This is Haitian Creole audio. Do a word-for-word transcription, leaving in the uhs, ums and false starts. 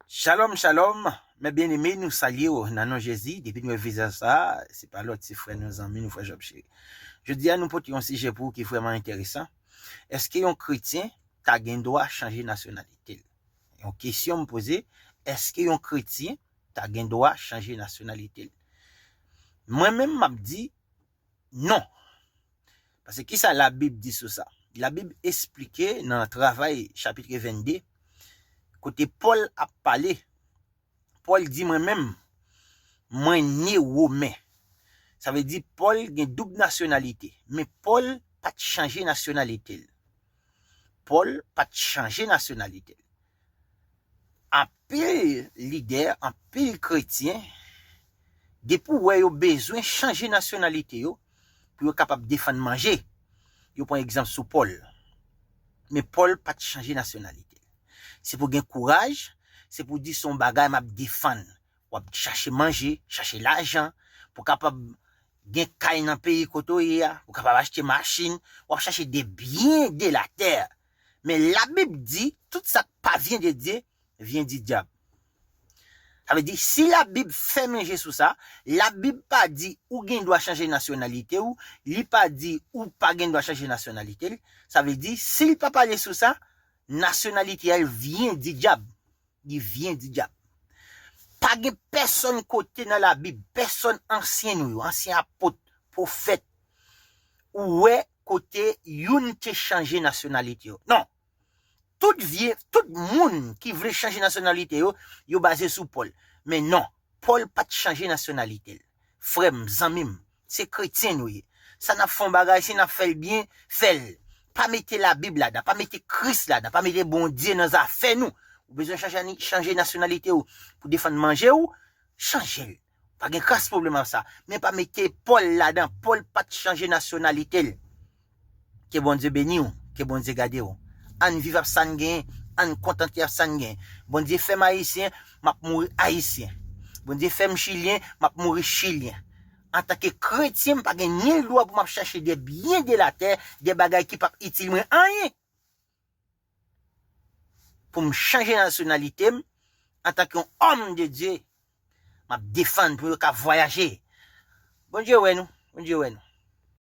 Shalom, shalom, mes bien-aimés, nou salye w nan non Jezi. Depi nou wè vizaj sa, se pa lòt, se frè nou, zanmi nou, frè Job Cheri. Jodi a, nou pote yon sijè pou ou ki vrèman enteresan. Èske yon kretyen ta gen dwa chanje nasyonalite l? Yon kesyon m poze, èske yon kretyen ta gen dwa chanje nasyonalite l? Mwen menm, m ap di non. Paske kisa Labib di sou sa? Labib esplike nan Travay chapit vennde, kote Pòl ap pale, Pòl di, mwen menm, mwen ne Women. Sa vle di Pòl gen doub nasyonalite, men Pòl pa t chanje nasyonalite l. Pòl pa t chanje nasyonalite l. Anpil lidè, anpil kretyen, depi w wè yo bezwen chanje nasyonalite yo pou yo kapab defann manje, yo pran egzanp sou Pòl. Men Pòl pa t chanje nasyonalite l. Se pou gen kouraj, se pou di se yon bagay m ap defann. W ap chache manje, chache lajan, pou kapab gen kay nan peyi kote w ye a, pou kapab achte machin, w ap chache de byen de latè. Men Labib di, tout sa k pa vyen de Dye, vyen di dyab. Sa vle di, si Labib fèmen je sou sa, Labib pa di ou gen dwa chanje nasyonalite w, li pa di ou pa gen dwa chanje nasyonalite l. Sa vle di, si l pa pale sou sa, nasyonalite a l vyen di dyab. Li vyen di dyab. Pa gen pèsonn kote nan Labib, pèsonn ansyen nou yo, ansyen apot, pwofèt, ou wè kote youn te chanje nasyonalite yo. Non. Tout vye, tout moun ki vle chanje nasyonalite yo, yo baze sou Pòl. Men non, Pòl pa t chanje nasyonalite l. Frè m, zanmi m, se kretyen nou ye. Sa n ap fè yon bagay, si n ap fè l byen, fè l. Pa mete Labib ladan, pa mete Kris ladan, pa mete Bondye nan zafè nou. Ou bezwen chanje, chanje nasyonalite w pou defann manje w, chanje l. Pa gen kras pwoblèm ak sa. Men pa mete Pòl ladan. Pòl pa t chanje nasyonalite l. Ke Bondye beni w, ke Bondye gade w. Ann viv ak sa n genyen, ann kontante ak sa n genyen. Bondye fè m ayisyen, m ap mouri ayisyen. Bondye fè m chilyen, m ap mouri chilyen. Antanke kretyen, m pa gen ni dwa pou m ap chache de byen de latè, de bagay ki p ap itil mwen anyen. Pou m chanje nasyonalite m, antanke yon òm de Dye, m ap defann pou yo ka vwayaje. Bondye wè nou, Bondye wè nou.